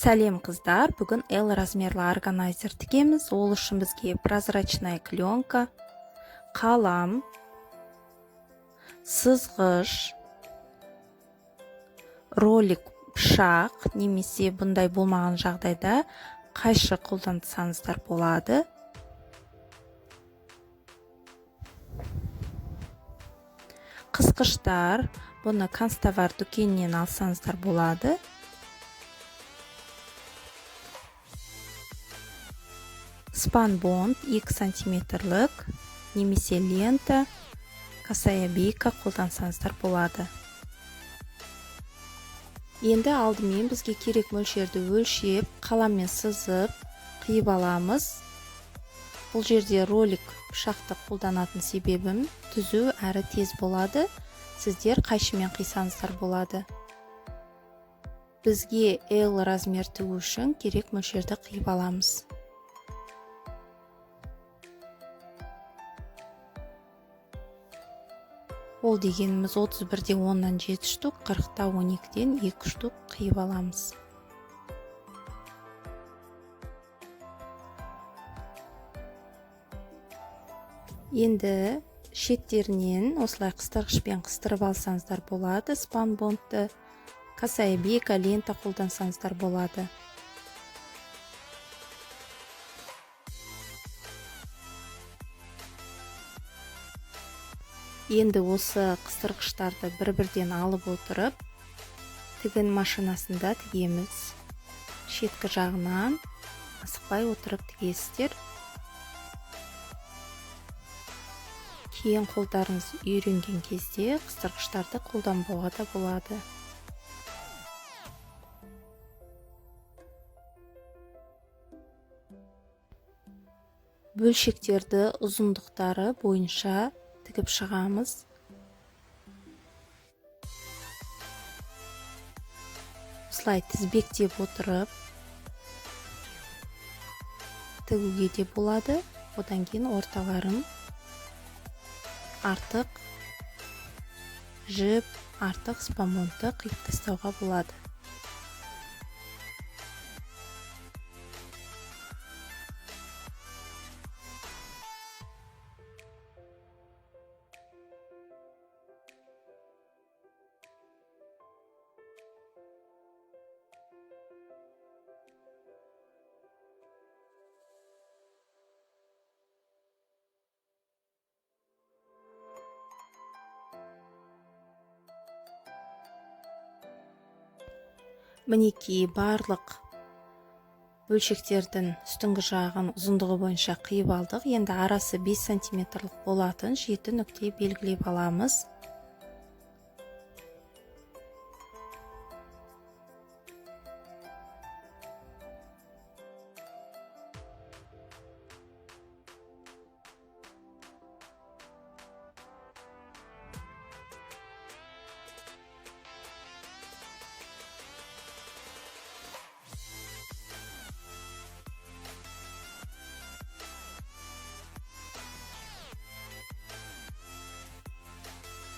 Сәлем, қыздар! Бүгін L размерлі органайзер тігеміз. Ол үшін бізге прозрачная пленка, қалам, сызғыш, ролик пышақ немесе бұндай болмаған жағдайда қайшы қолдансаңыздар болады. Қысқыштар, бұны канцтовар дүкенінен алсаңыздар болады. Спанбонд 2 сантиметрлік немесе лента, косая бейка қолдансаңыздар болады. Енді алдымен бізге керек мөлшерді өлшеп, қаламмен сызып, қиып аламыз. Бұл жерде ролик пышақты қолданатын себебім түзу әрі тез болады. Сіздер қайшымен қисаңыздар болады. Бізге L размер тігу үшін керек мөлшерді қиып аламыз. Ол дегеніміз 31-де 10-нан 7 штук, 40-та 12-ден 2 штук қиып аламыз. Енді шеттерінен осылай қыстырғышпен қыстырып алсаңыздар болады. Спанбондты, косая бейка, лента қолдансаңыздар болады. Енді осы қыстырғыштарды бір-бірден алып отырып, тігін машинасында тігеміз. Шеткі жағынан асықпай отырып тігесіздер. Кейін қолдарыңыз үйренген кезде қыстырғыштарды қолданбауға да болады. Бөлшектерді ұзындықтары бойынша тігіп шығамыз. Осылай тізбектеп отырып тігуге де болады. Одан кейін орталарын артық жіп, артық спанбондты қиып тастауға болады. Мінекей, барлық бөлшектердің үстіңгі жағын ұзындығы бойынша қиып алдық. Енді арасы 5 сантиметрлік болатын 7 нүкте белгілеп аламыз.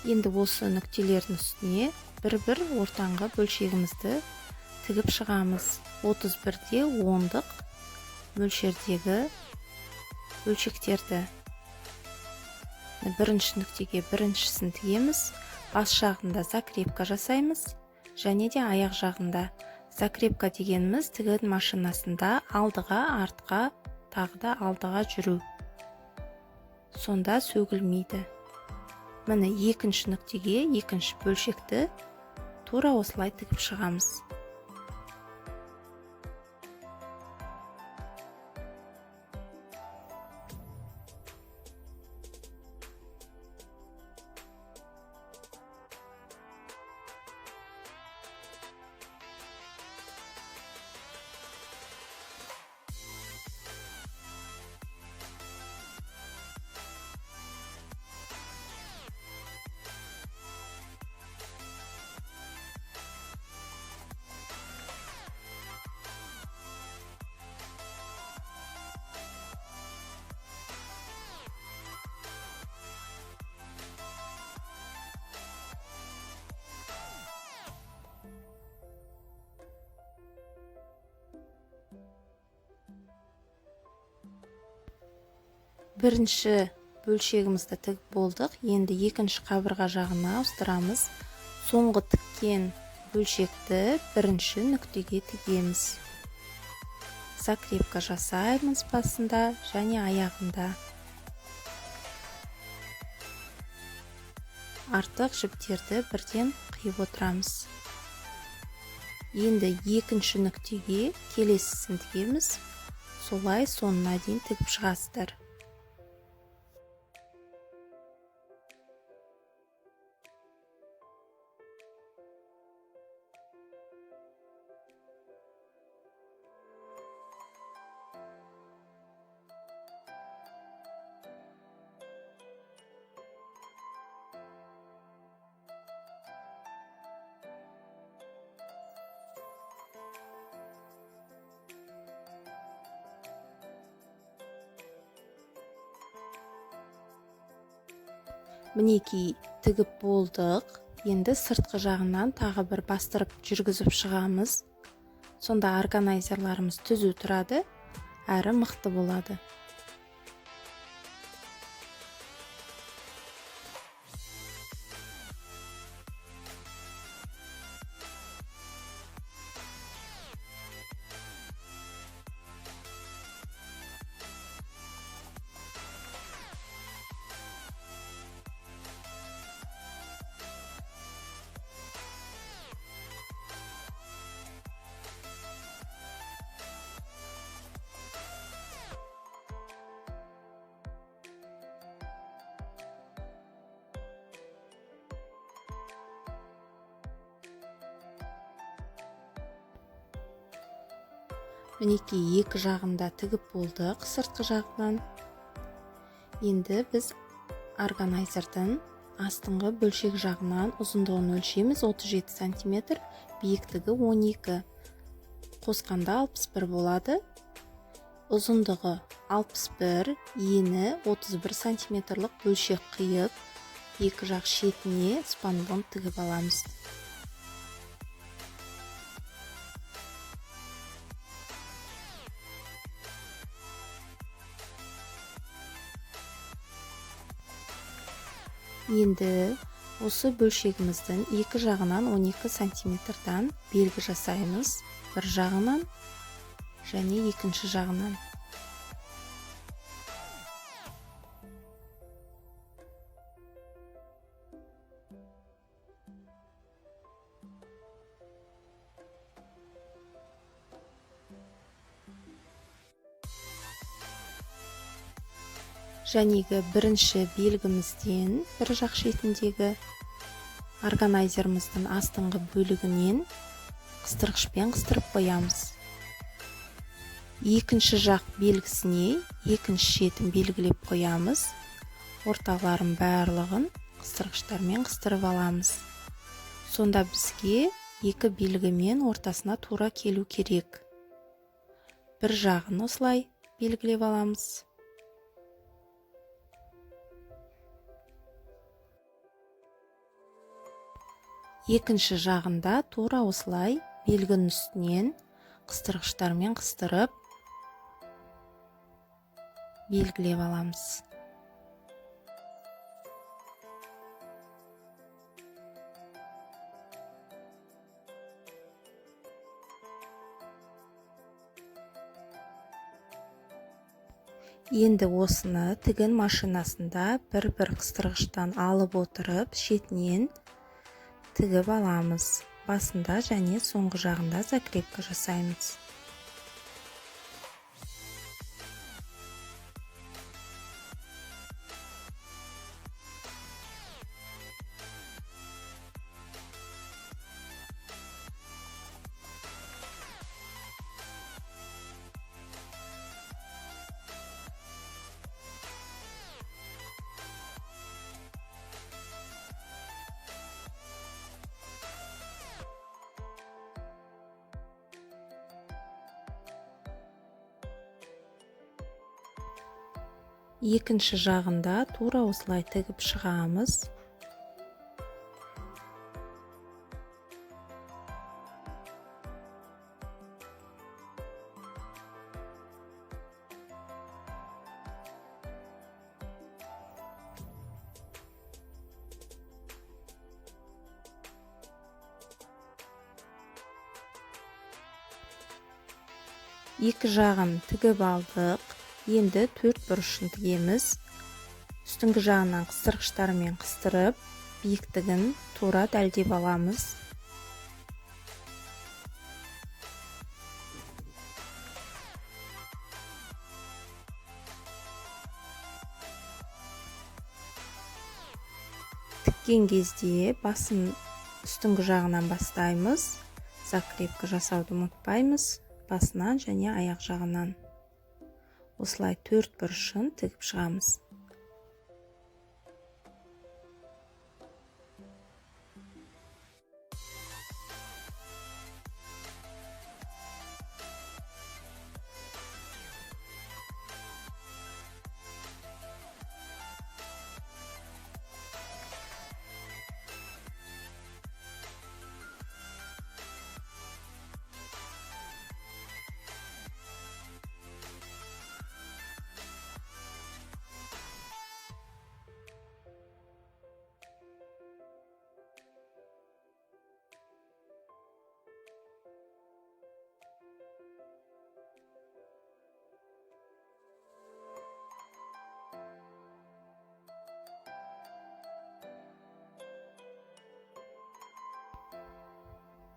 Енді осы нүктелердің үстіне бір-бір ортаңғы бөлшегімізді тігіп шығамыз. 31-де 10-дық мөлшердегі бөлшектерді. Бірінші нүктеге біріншісін тігеміз. Бас жағында закрепка жасаймыз, және де аяқ жағында. Закрепка дегеніміз тігін машинасында алдыға, артқа, тағы да алдыға жүру. Сонда сөгілмейді. Міне, екінші нүктеге екінші бөлшекті тура осылай тігіп шығамыз. Бірінші бөлшегімізді тігіп болдық. Енді екінші қабырға жағына ауыстырамыз. Соңғы тіккен бөлшекті бірінші нүктеге тігеміз. Закрепка жасаймыз басында және аяғында. Артық жіптерді бірден қиып отырамыз. Енді екінші нүктеге келесісін тігеміз. Солай соңына дейін тігіп шығасыздар. Мінекей, тігіп болдық. Енді сыртқы жағынан тағы бір бастырып жүргізіп шығамыз. Сонда органайзерларымыз түзу тұрады, әрі мықты болады. Мінекей, екі жағында тігіп болдық, сыртқы жағынан. Енді біз органайзердің астыңғы бөлшек жағынан ұзындығын өлшейміз. 37 сантиметр, биіктігі 12. Қосқанда 61 болады. Ұзындығы 61, ені 31 сантиметрлік бөлшек қиып, екі жақ шетіне спанбонд тігіп аламыз. Енді осы бөлшегіміздің екі жағынан 12 сантиметрдан белгі жасаймыз. Бір жағынан және екінші жағынан. Жәнегі бірінші белгімізден бір жақ шетіндегі органайзеріміздің астыңғы бөлігінен қыстырғышпен қыстырып қоямыз. Екінші жақ белгісіне екінші шетін белгілеп қоямыз. Орталарын барлығын қыстырғыштармен қыстырып аламыз. Сонда бізге екі белгімен ортасына тура келу керек. Бір жағын осылай белгілеп аламыз. Екінші жағында тура осылай белгінің үстінен қыстырғыштармен қыстырып белгілеп аламыз. Енді осыны тігін машинасында бір-бір қыстырғыштан алып отырып, шетінен тігіп аламыз. Басында және соңғы жағында закрепка жасаймыз. Екінші жағында тура осылай тігіп шығамыз. Екі жағын тігіп алдық. Енді төрт бұрышын тігеміз. Үстіңгі жағынан қыстырғыштармен қыстырып, биіктігін тура дәлдеп аламыз. Тіккен кезде басын үстіңгі жағынан бастаймыз. Закрепка жасауды ұмытпаймыз. Басынан және аяқ жағынан. Осылай төрт бұрышын тігіп шығамыз.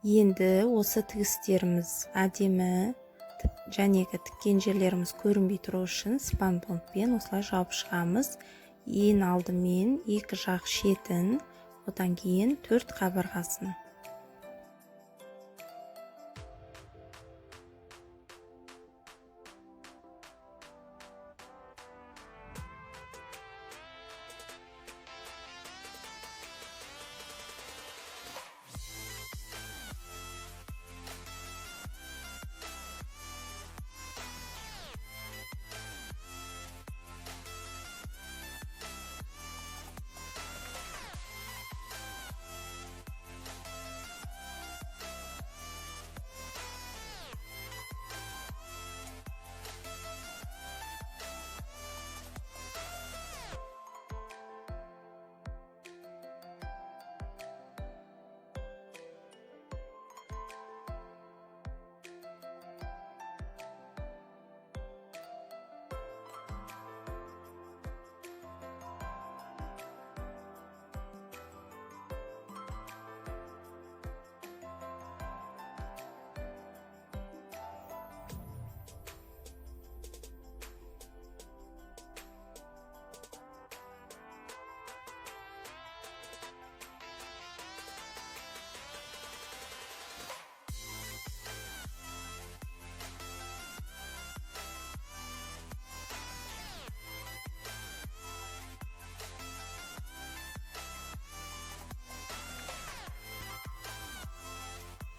Енді осы тігістеріміз әдемі жәнегі тіккен жерлеріміз көрінбей тұру үшін спанбондпен осылай жауып шығамыз. Ең алдымен екі жақ шетін, одан кейін төрт қабырғасын.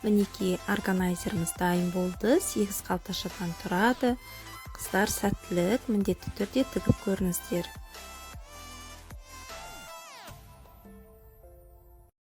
Мінекей, органайзеріміз дайын болды. 8 қалташадан тұрады. Қыздар, сәттілік, міндетті түрде тігіп көріңіздер.